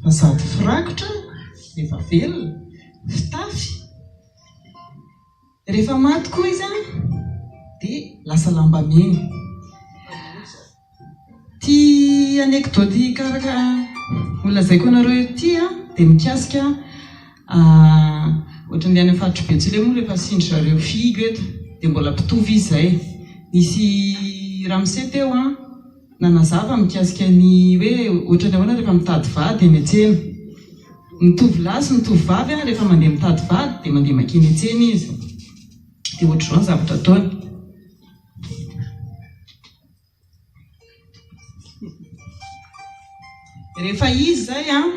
Fa sady firakotra rehefa velona, fitafy. Rehefa maty koa izy dia lasa lambamena. Ity anecdote karaka ho lazaiko anareo ity dia mikasika ohatran'ny any amin'ny faritry Betsileo moa rehefa asian-dry zareo fihigo eto dia mbola mpitovy izy izay. Nisy ramose teo nanazava mikasika ny hoe ohatran'ny ahoana rehefa mitady vady eny an-tsena. Ny tovolahy sy ny tovovavy rehefa mandeha mitady vady dia mandeha mankeny an-tsena izy. Dia ohatr'izao ny zavatra ataony. Rehefa izy izay an,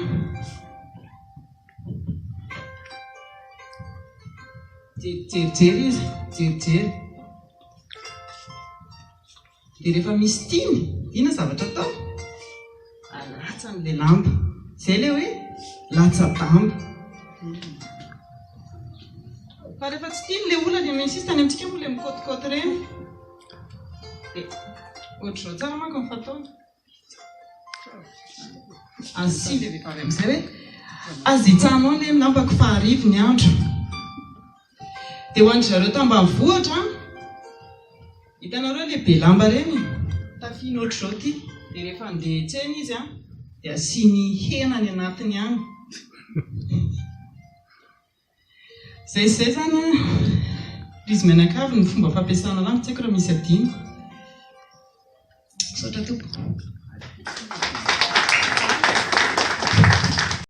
jerijery izy, jerijery. Dia rehefa misy tiany, inona zavatra atao? Alatsany ilay lamba. Izay ilay hoe latsa-damba. Fa rehefa tsy tiany ilay olona dia mi-insiste any amintsika moa ilay mikaotikaoty ireny. Dia ohatr'izao tsara manko ny fataony. Asiany ilay vehivavy amin'izay hoe aza itsahanao anie ny lambako fa hariva ny andro. Dia ho an-dry zareo tambanivohitra an, hitanareo ilay be lamba ireny, tafiany ohatr'izao ity, dia rehefa handeha hiantsena izy an, dia asiany hena any anatiny any. Izay sy izay izany an, ry izy mianakavy ny fomba fampiasana lamba, tsy haiko raha misy adino. Misaotra tompoko.